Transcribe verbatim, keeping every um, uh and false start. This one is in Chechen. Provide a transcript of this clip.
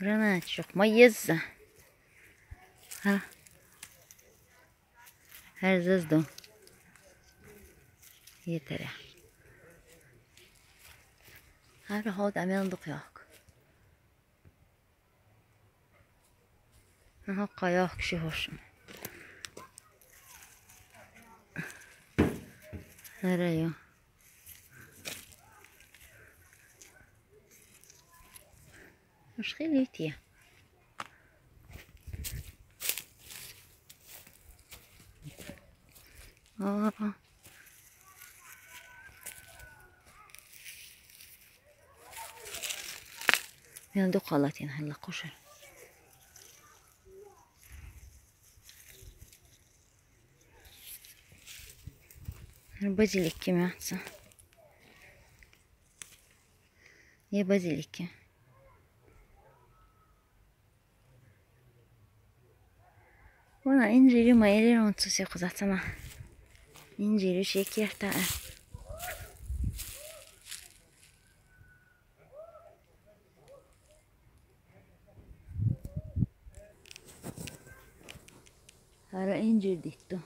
Гранатчик, ма езза. Ха. Гьар заз ду. Етаре. Гьар гьалд амел дукъ яхк. Гьа, къайахк ши гьошум. Гьара я. Уж хилития. Ага. Мел дукъалатин гьалла къушар. Базилик кимятса. Е базилики. Вана инжири ма эрер онцуси хъузатсана. Инжири шекерта. Гьара инжир дитто.